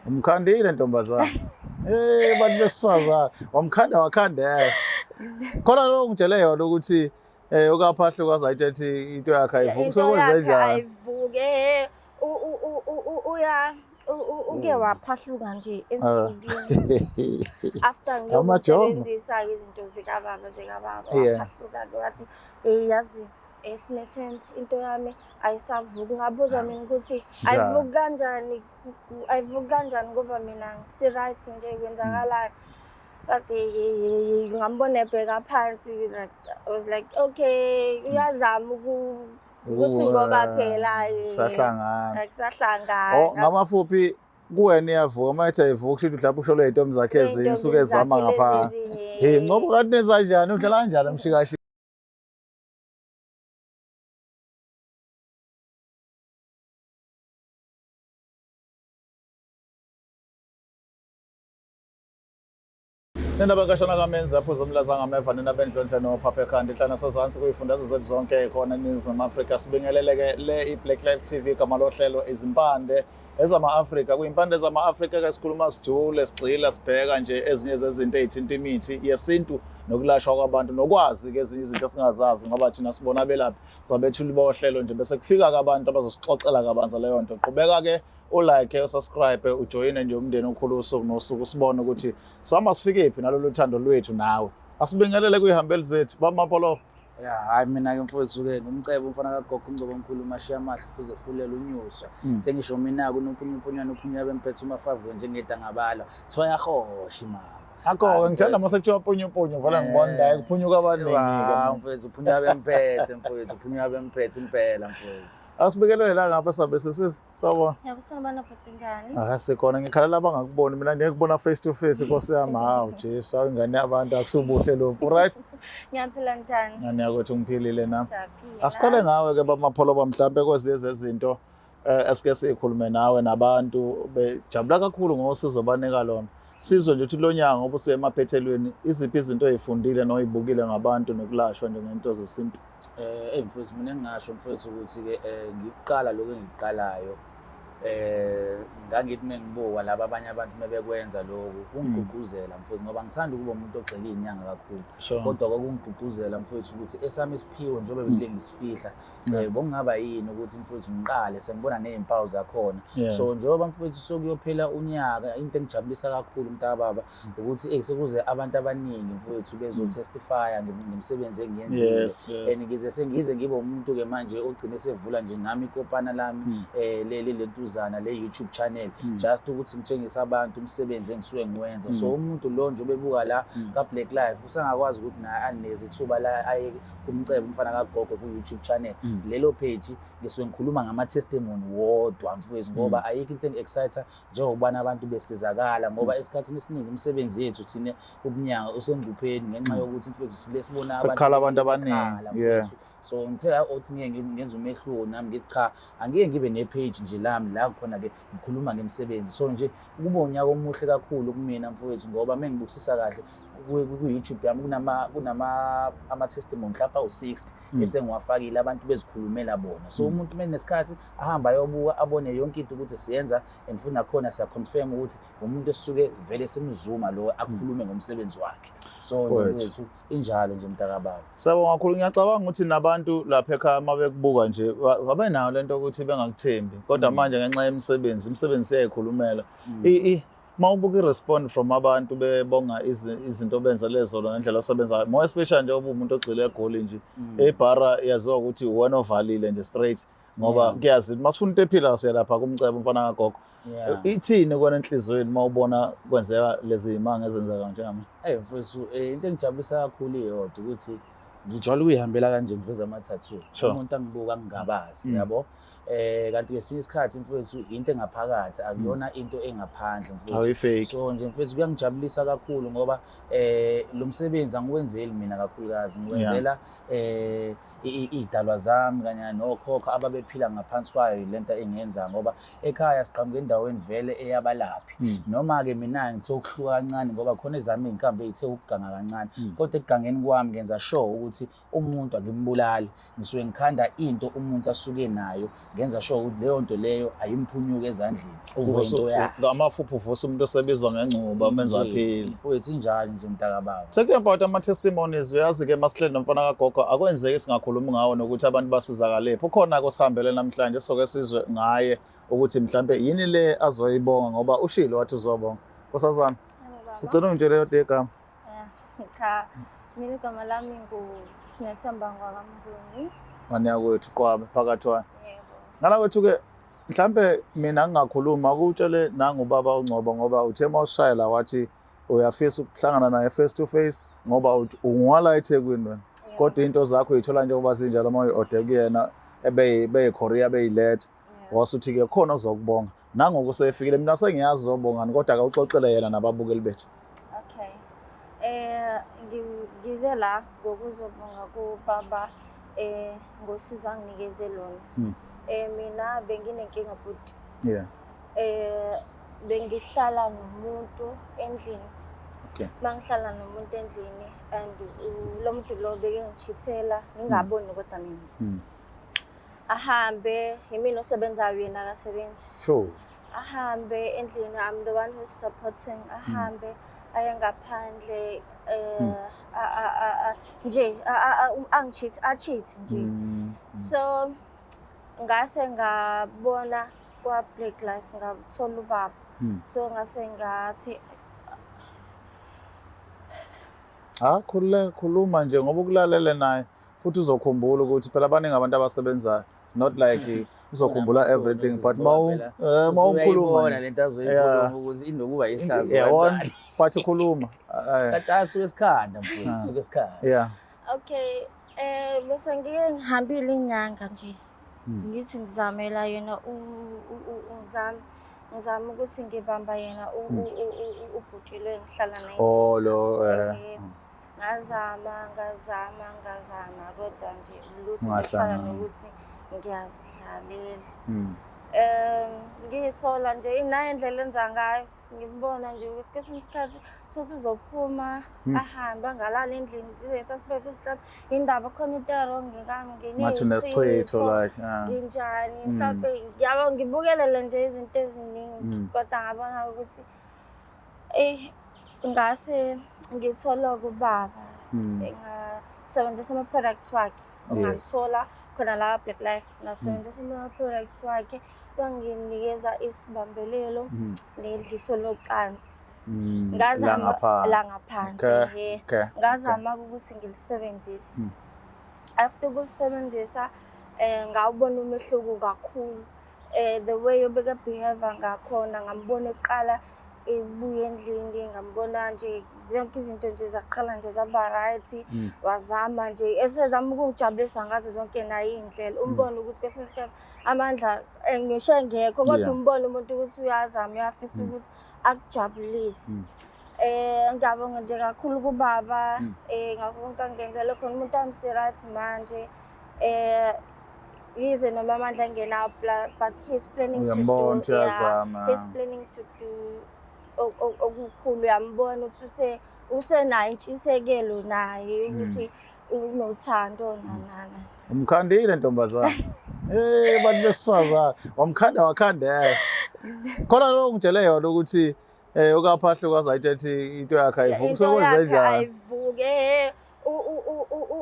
Umkhandile ntombazane. Eh bantu besifazane wamkhanda wakhandela. Khona lo ngitshele yona ukuthi eh ukaphahluka azayithi ethi into yakhe ayivuki Into sokwenze yakhe njani? ayivuke uya uke waphahluka nje esifubeni after Amajongo. ngiyokusebenzisa izinto zikababa zikababa waphahluka-ke wathi hey yazi sinethemba into yami ayisavuki ngabuza mina ukuthi ayivuki kanjani ayivuki kanjani ngoba mina si-right nje kwenzakalani bathi ngambona ebheka phansi like I was like okay uyazama ukuthi ngoba phela Kusahlangana. akusahlangana Oh ngamafuphi kuwena iyavuka uma ethi ayivuka kusho ukuthi mhlawumbe usholwe iy'ntombi zakhe ezinye usuke ezama ngapha. Hey Ngcobo kanti nenza kanjani udlala kanjani umshikashi? Nina bakashana kamenzi aphuza umlaza ngameva nina bendlondla nophapha ekhanda inhlana sazansi kuyifundazwe zethu zonke khona eNingizimu Afrika sibingeleleke le i-Black Life TV igama lohlelo izimpande ezama-Afrika kuyimpande ezama-Afrika ke sikhuluma sijule sigxila sibheka nje ezinye zezinto ey'thinta imithi yesintu nokulashwa kwabantu nokwazi-ke ezinye izinto esingazazi ngoba thina sibona abelaphi sabethuli bohlelo nje bese kufika-ke abantu abazosixoxela kabanzi leyo nto qhubeka-ke ulike usubscribe ujoyine nje umndeni okhulu usuku nosuku sibone ukuthi sihamba sifikephi nalolu thando lwethu nawe asibingelele kuyihambeli zethu bamapolo Ya hayi mina ke mfowethu ke ngumcebo umfana kagogo umngcobo omkhulu umashiya amahle fuze fulela unyuswa. Sengisho mina kunompunyumpunyana uphunya bempethe umafavu njengedangabala. Thiwa yahosha imamba. Akho-ke ngithanda uma sekuthiwa punyupunyu vele ngibona la kuphunyuka abaningi-ke. Mfowethu uphunya bempethe mfowethu uphunya bempethe impela mfowethu. Asibikelele la ngapha sabe sesisi sawubona. Yabo sanibona bhuti njani? Ah sikhona ngikhalela abangakuboni mina ngeke kubona face to face inkosi yami hawu Jesu hawu ingane yabantu akusubuhle lokhu right? Ngiyaphila njani? Ngane yakwethu ngiphilile nami. Siyaphila. Asiqale ngawe ke bamapholoba mhlambe kwezinye zezinto esike sikhulume nawe nabantu bejabula kakhulu ngosizo abanika lona. Sizwe nje ukuthi lo nyaka ngoba usemaphethelweni iziphi izinto oyifundile noyibukile ngabantu nokulashwa nje ngento zesintu. Eh mfowethu mina ngingasho mfowethu ukuthi ke ngikuqala lokho engikuqalayo eh ngangithi mengibuka laba abanye abantu mebekwenza lokhu kungigqugquzela mfowethu ngoba ngithanda ukuba umuntu ogxile izinyanga kakhulu kodwa kwakungigqugquzela mfowethu ukuthi esami isiphiwo njengoba bengile ngisifihla bokungaba yini ukuthi mfowethu ngiqale sengibona nezimpawu zakhona so njengoba mfowethu sokuyophela unyaka into engijabulisa kakhulu mntakababa ukuthi hey sekuze abantu abaningi mfowethu bezotestifya ngemisebenzi engiyenzile and ngize sengize ngibe umuntu ke manje ogcine sevula nje nami ikopana lami leli lentuzana le YouTube channel just ukuthi ngitshengise abantu umsebenzi engisuke ngiwenza so umuntu lo nje obebuka la ka Black Life usangakwazi ukuthi naye aneze ithuba la aye kumcebo umfana kagogo ku YouTube channel lelo page ngisuke ngikhuluma ngama testimony wodwa mfowethu ngoba ayikho into engi-excite njengokubana abantu besizakala ngoba esikhathini esiningi imisebenzi yethu thina ubunyanga usengcupheni ngenxa yokuthi mfethu sivele sibona Sekukhala abantu abaningi, yeah. mfethu. So ngithe othi ngeke ngenza umehluko nami ngithi cha angike ngibe ne-page nje lami la khona ke ngikhuluma ngemisebenzi so nje kuba unyaka omuhle kakhulu kumina mfowethu ngoba mengibukisisa kahle ku-YouTube yami kunama ama-testimony mhlawumbe awu-60 esengiwafakile abantu bezikhulumela bona so umuntu menesikhathi ahamba ayobuka abone yonke into ukuthi siyenza and futhi nakhona siyaconfirm ukuthi umuntu esisuke vele simzuma lo akhulume ngomsebenzi wakhe so nje mfethu injalo nje mntakababa. Siyabonga kakhulu ngiyacabanga ukuthi nabantu lapha ekhaya uma bekubuka nje babenayo lento ukuthi bengakuthembi kodwa manje ngenxa yemisebenzi imisebenzi siyayikhulumela uma ubuka i-respond from abantu bebonga izinto obenzele zona ngendlela osebenza more especially nje umuntu ogxile eGoli nje ebhara yaziwa ukuthi uwena ovalile nje straight ngoba kuyazi masifuna into ephila siyalapha kumcebo umfana kagogo ithini kona enhliziyweni uma ubona kwenzeka lezi zimanga ezenzeka njengamanje? Hey mfowethu into engijabulisa kakhulu iyodwa ukuthi ngijwayele ukuyihambela kanje ngiveza ama-tattoo umuntu angibuka angingabazi yabo kanti ngesinye isikhathi mfowethu into engaphakathi akuyona into engaphandle mfowethu so nje mfowethu kuyangijabulisa kakhulu ngoba lo msebenzi angiwenzeli mina kakhulukazi ngiwenzela iy'dalwa zami kanye nokhokho ababephila ngaphansi kwayo lento engiyenza ngoba ekhaya siqhamuka endaweni vele eyabalaphi noma-ke mina ngithe ukuhluka kancane ngoba khona ezami iy'nkambi ey'the ukuganga kancane kodwa ekugangeni kwami ngenza sure ukuthi umuntu angimbulali ngisuke ngikhanda into umuntu asuke nayo Ngenza sure ukuthi leyo nto leyo ayimphunyuki ezandleni, kube into yakhe. Ngamafuphi uvusa umuntu osebizwa ngengcuba, umenza Nje, aphile. Mfowethu, injalo nje mntakababa. Talking about ama-testimonies, uyazi-ke masihleli nomfana kagogo, akwenzeki singakhulumi ngawo nokuthi abantu basizakaliphi. Ukhona-ke osihambele namhlanje, soke sizwe ngaye ukuthi mhlampe yini le azoyibonga, ngoba ushilo wathi uzobonga. Nkosazana, Yebo, baba. ugcina ungitshele yodwa igama. Cha, mina igama lami nguSinethemba ngwakaMnguni. Ngane yakwethu, Qwabe, phakathi wayo. Yebo. Ngala kwethu-ke, mhlampe mina ngingakhuluma, akutshele nangubaba uNgcobo, ngoba uthe uma usishayela wathi uyafisa ukuhlangana naye face to face, ngoba uthi ungwala eThekwini wena. Yebo. Kodwa into zakho uyithola njengoba zinjalo uma uyi-order kuyena, beyi-courier beyiletha. Wasuthi-ke khona ozokubonga. Nangoku sefikile, mina sengiyazi uzobongani, kodwa akawuxoxele yena nababukeli bethu. Okay. Ngize la ngokuzobonga kubaba ngosizo anginikeze lona. Mina benginenkinga bhuti. Bengihlala nomuntu endlini. Mangihlala nomuntu endlini and lo muntu lo bekengichithela ngingaboni kodwa mina. Ahambe, yimina osebenzayo, yena akasebenzi. Ahambe endlini, I'm the one who's supporting. Ahambe aye ngaphandle, nje angicheat, acheat nje. So ngase ngabona kwa Black Life, ngathola ubaba. So ngase ngathi Ha, khululeka, khuluma nje ngoba ukulalele naye futhi uzokhumbula ukuthi phela abaningi abantu abasebenzayo. It's not like uzokhumbula everything, but mawukhuluma Uyayibona lento azoyikhuluma ukuthi inokuba ihlazo yabona, kanjani. but khuluma. Kanti asuke esikhanda mfowethu, suke esikhanda. Okay, bese ngike ngihambile inyanga nje. Ngithi ngizamela yena ngizama ukuthi ngibamba yena ubhuti lo engihlala naye. Oh, lo. Ngazama, ngazama, ngazama, kodwa nje lutho, Ungahlangani. kufana nokuthi ngiyazidlalela. Ngiyisola nje inayo indlela enza ngayo. Ngibona nje ukuthi kwesinye isikhathi thothi uzophuma ahambe angalali endlini, size ukuthi mhlawumbe indaba khona into e-wrong ngami, Ngathi unesichitho like. Nginjani mhlawumbe, yabo, ngibukelele nje izinto eziningi, kodwa ngabona ukuthi ngase ngithola kubaba, ngasebenzisa ama-products wakhe. Ngathola khona la Black Life, ngasebenzisa ama-products wakhe, wanginikeza isibambelelo nedliso locansi. Ngazama La ngaphansi. La ngaphansi. Ehhe. Ngazama ukuthi ngilisebenzise. After ukulisebenzisa, ngawubona umehluko kakhulu. The way obeka behave ngakhona, ngambona eqala ebuya endlini, ngambona nje zonke izinto nje zaqala nje zaba right. Wazama nje, esezama ukungijabulisa ngazo zonke naye iy'ndlela. Umbone ukuthi kwesinye isikhathi amandla ngisho engekho, kodwa umbone umuntu ukuthi uyazama, uyafisa ukuthi akujabulise. Ngiyabonga nje kakhulu kubaba, ngakho konke angenzele khona. Umuntu wami right manje. Yize noma amandla engenawo, but he's planning to Uyambona do, ukuthi yeah, uyazama. he's planning to do okukhulu. Uyambona ukuthi usenayo intshisekelo naye ukuthi unothando nanana. Umkhandile ntombazana. Bantu besifazane, wamkhanda wakhandeka. Khona lo ngitshele yona ukuthi ukaphahluka azayithi ethi into yakhe ayivuki, Into sekwenze yakhe njani? ayivuki.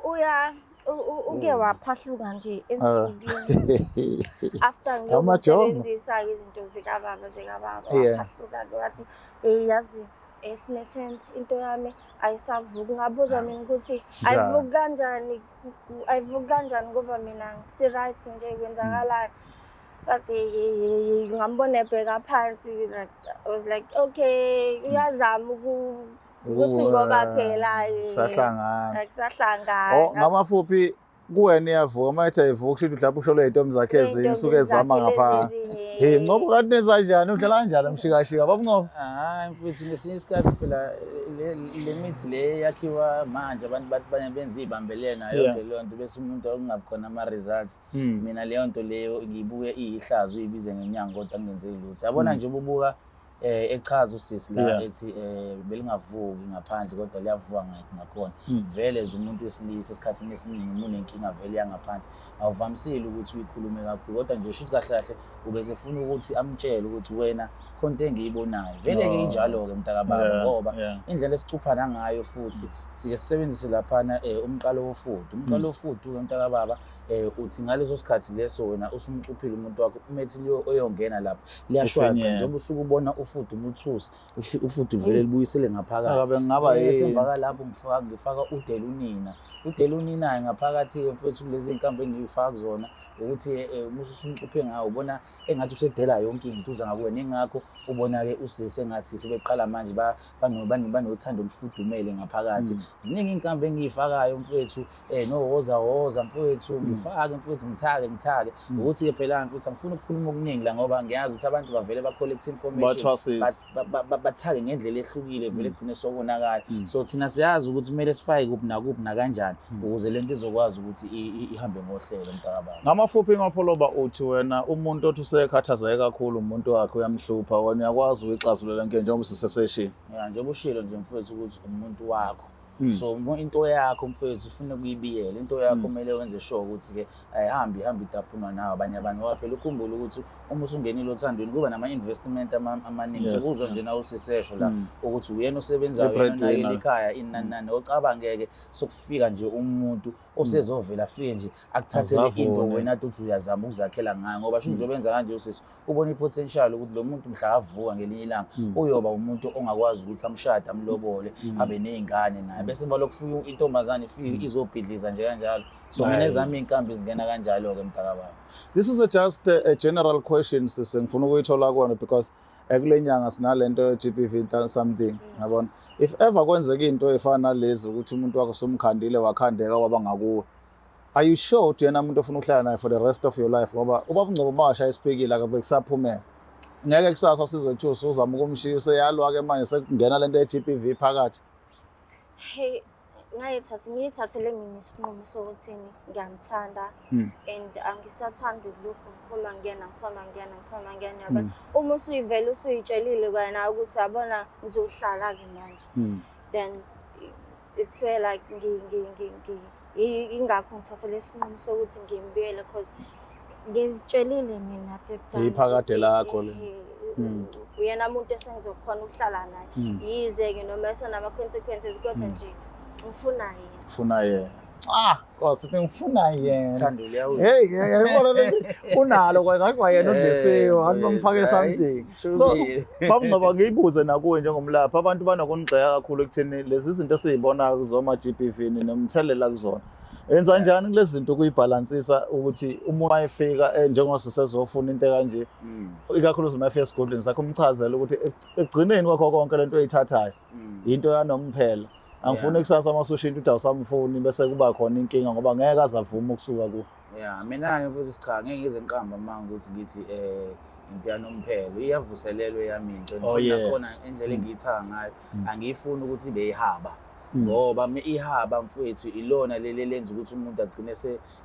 Uya uke waphahluka nje esifubeni after Amajongo. ngiyokusebenzisa izinto zikababa, waphahluka-ke wathi, yazi, Sinethemba, into yami ayisavuki. Ngabuza mina ukuthi Njani? ayivuki kanjani, ayivuki kanjani ngoba mina si-right nje, kwenzakalani? Bathi ngambona ebheka phansi, like I was like, okay, uyazama ukuthi ngoba phela Kusahlangana. akusahlangana. Oh, ngamafuphi kuwena iyavuka, uma ethi ayivuki kusho ukuthi mhlawumbe usho ley'ntombi zakhe ezinye usuke ezama ngapha. Hey, Ngcobo, kanti nenza kanjani? Udlala kanjani umshikashika? Baba Ngcobo? Hayi mfethu, ngesinye isikhathi phela le mithi le yakhiwa manje, abantu bathi benza iy'bambelelo nayo yonke leyo nto, bese umuntu akungabi khona ama-results. Mina leyo nto leyo ngiyibuke iyihlazo, uyibize ngenyanga kodwa kungenzeki lutho. Yabona nje ububuka Echaza usisi la ethi belingavuki ngaphandle kodwa liyavuka ngakhona. Vele nje umuntu wesilisa esikhathini esiningi uma unenkinga vele yangaphansi awuvamisile ukuthi uyikhulume kakhulu, kodwa nje shuthi kahle kahle ubesefuna ukuthi amtshele ukuthi wena khona into engiyibonayo. Vele-ke injalo-ke mntakababa, ngoba indlela esicuphana ngayo futhi sike sisebenzise laphana umqalo wofudu. Umqalo wofudu-ke mntakababa, uthi ngaleso sikhathi leso wena usumcuphile umuntu wakho, umethi oyongena lapha liyashwaqa njengoba usuke ubona ufudu umuthusa, ufudu vele libuyisele ngaphakathi. Akabe ngingaba yini? Semva kalapho ngifaka udelunina. Udelunina ngaphakathi-ke mfowethu kulezi iy'nkambi engiyifaka kuzona ukuthi uma usumcuphe ngawo ubona engathi usedela yonke into uza ngakuwena, ingakho ubona-ke usisi engathi sebeqala manje banothando olufudumele ngaphakathi. Ziningi iy'nkambi engiyifakayo mfowethu, nowoza woza mfowethu, ngifake mfowethu, ngithake ukuthi-ke phela mfowethu angifuni ukukhuluma okuningi la ngoba ngiyazi ukuthi abantu bavele ba-collect information, Bathwasise. Bathake ngendlela ehlukile vele kugcine sokonakala. So thina siyazi ukuthi kumele sifake kuphi nakuphi nakanjani ukuze lento izokwazi ukuthi ihambe ngohlelo mntakababa. Ngamafuphi Mapholoba, uthi wena umuntu othi usekhathazeke kakhulu umuntu wakhe uyamhlupha, wena uyakwazi ukuyixazulula inkinga njengoba usiseseshini? Ya, njengoba ushilo nje mfowethu ukuthi umuntu wakho. So into yakho mfowethu ufuna ukuyibiyela, into yakho kumele wenze sure ukuthi-ke ayihambi ihambe itaphunwa nawo abanye abantu, ngoba phela ukhumbule ukuthi uma usungenile othandweni kuba nama-investment amaningi. Uzwa nje nawe usisesho la ukuthi uyena osebenzayo, uyena I-breadwinner. onakele ekhaya, ini nani nani. Ocabange-ke sokufika nje umuntu osezovela afike nje akuthathele into Azavune. wena ade uthi uyazama ukuzakhela ngayo, ngoba sho njengoba enza kanje usisi ubona i-potential ukuthi lo muntu mhla avuka ngelinye ilanga uyoba umuntu ongakwazi ukuthi amshade, amlobole, abe ney'ngane naye, bese emva lokho kufika intombazane ifike izobhidliza nje kanjalo. So mina ezami iy'nkambi zingena kanjalo-ke mntakababa. This is just a general question sisi, ngifuna ukuyithola kuwena because kule nyanga sinalento ye-GBV something, yabona. If ever kwenzeka into efana nalezi ukuthi umuntu wakho somkhandile wakhandeka waba ngakuwe, are you sure ukuthi yena umuntu ofuna ukuhlala naye for the rest of your life? Ngoba ubaba uNgcobo mawashaya isipikile akabe kusaphumela, ngeke kusasa sizothusa uzama ukumshiya useyalwa-ke manje sekungena lento ye-GBV phakathi. Hey, ngiyithathele mina isinqumo sokuthi ngiyamthanda and angisathandi ukulokhu ngiphuma ngiyena, ngiphuma ngiyena, ngiphuma ngiyena, yabona. Uma usuyivele usuyitshelile kwena ukuthi yabona ngizohlala-ke manje, then it's where like ingakho ngithathele isinqumo sokuthi ngimbuyele, cause ngizitshelile mina deep down Iphakade ukuthi, lakho le. Uyena muntu esengizokhona ukuhlala naye, yize-ke noma esenama-consequences, kodwa nje ngifuna yena. Ngifuna yena. Ah, Nkosi, ngifuna yena. Thando liyawina. Hey, yayibona le unalo kwayena udlisiwe, abantu bamfake something. So, Baba Ngcobo, ngiyibuze nakuwe njengomlaphi, abantu banokunigxeka kakhulu ekutheni lezi zinto esizibonayo kuzoma GBV nomthelela kuzona. Yenza njani kulezi zinto ukuyibhalansisa ukuthi umuntu mayefika njengoba sisezofuna into kanje, ikakhulukazi uma efika esigodlweni sakho, umchazele ukuthi ekugcineni kwakho konke lento oyithathayo into yanomphela. Angifuni kusasa uma usushintsha ukuthi awusamfuni bese kuba khona inkinga, ngoba ngeke aze avume ukusuka kuwe. Ya, mina-ke futhi cha, ngeke ngize ngiqambe amanga ukuthi ngithi into yanomphelo iyavuselelwa eyami into. Futhi nakhona indlela engiyithanda ngayo angiyifuni ukuthi ibe ihaba. Ngoba ihaba mfowethu ilona leli elenza ukuthi umuntu agcine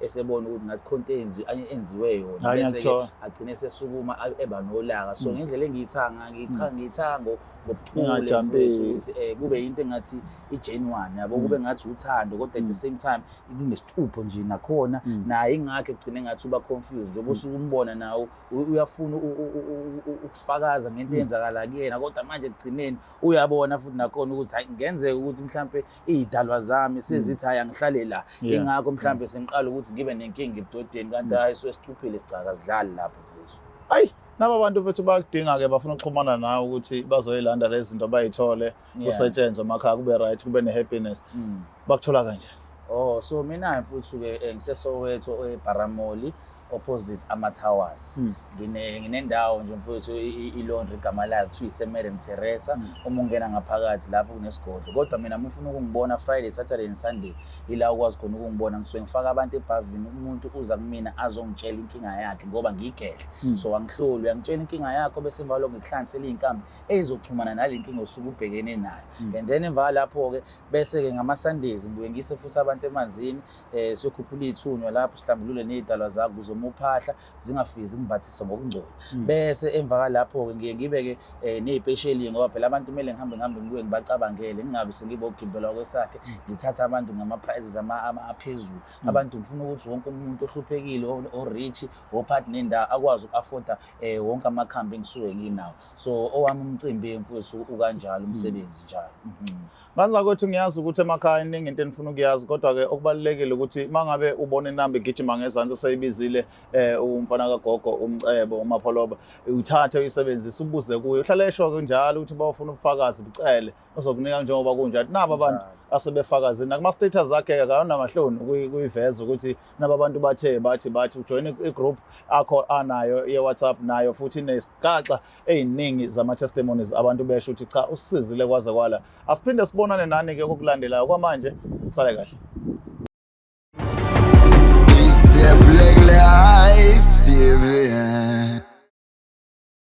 esebona ukuthi ngathi khona into enziwe yona, Hhayi, bese-ke ngiyakuthola. agcine esesukuma eba nolaka. So ngendlela engiyithanda ngiyithanda ngobuchule Ingajampisi. mfowethu, ukuthi kube into engathi i-genuine, yabo, kube ngathi uthando, kodwa at the same time kunesicupho nje nakhona. Naye ingakho egcine ngathi uba confused njengoba usuke umbona nawo uyafuna ukufakaza ngento eyenzakala kuyena, kodwa manje ekugcineni uyabona futhi nakhona ukuthi hayi, kungenzeka ukuthi mhlampe iy'dalwa zami sezithi hhayi, angihlale la. Ingakho mhlampe sengiqala ukuthi ngibe nenkinga ebudodeni, kanti hhayi, suke sicuphile sicaka, sidlali lapho futhi. Ayi, naba abantu bethu bayakudinga-ke, bafuna ukuxhumana nawe ukuthi bazoyilanda lezi zinto bayithole, kusetshenzwe emakhaya, kube right, kube ne-happiness. Bakuthola kanjani? Oh, so mina mfuthu-ke ngiseSoweto eBharamoli, opposite ama-towers. Nginendawo nje mfowethu, i-laundry, igama layo kuthiwa ise-Madam Teresa. Uma ungena ngaphakathi lapho kunesigodlo. Kodwa mina uma ufuna ukungibona, Friday, Saturday and Sunday ila ukwazi khona ukungibona. Ngisuke ngifaka abantu ebhavini, umuntu uza kumina azongitshela inkinga yakhe ngoba ngiyigehle. So angihloli, uyangitshela inkinga yakho bese emva kwalokho ngikuhlanganisela iy'nkambi ezizoxhumana nale nkinga osuke ubhekene nayo. And then emva kwalapho-ke bese-ke ngama-Sundays ngibuye ngiyise futhi abantu emanzini, siyokhuphula iy'thunywa lapho, sihlambulule ney'dalwa zakho ukuze zoma uphahla, zingafiki zingimbathise ngokungcola. Bese emva kwalapho-ke ngiye ngibe-ke ney'pesheli ngoba phela abantu kumele ngihambe ngihambe ngibuye ngibacabangele, ngingabi sengiba ukugibela kwesakhe, ngithathe abantu ngama-prices aphezulu. Abantu ngifuna ukuthi wonke umuntu ohluphekile, o-rich, ophathi nendawo akwazi uku-afforda wonke amakhambi engisuke nginawo. So owami umcimbi mfowethu ukanjalo umsebenzi njalo. Ngaza kwethu, ngiyazi ukuthi emakhaya iningi into enifuna ukuyazi, kodwa-ke okubalulekile ukuthi uma ngabe ubona inamba igijima ngezansi seyibizile umfana kagogo uMcebo uMapholoba, uthathe uyisebenzise, ubuze kuye. Uhlale esho-ke njalo ukuthi bawufuna ubufakazi, bucele, uzokunika njengoba kunjalo. Nabo abantu asebefakazile nakuma-status akhe akanamahloni ukuyiveza ukuthi naba abantu bathe bathi bathi ujoyine i-group akho anayo ye-WhatsApp, nayo futhi inesigaxa ey'ningi zama-testimonies, abantu besho ukuthi cha, usisizile kwaze kwala. Asiphinde sibonane nani-ke kokulandelayo. Kwamanje sale kahle. It's the Black Life TV.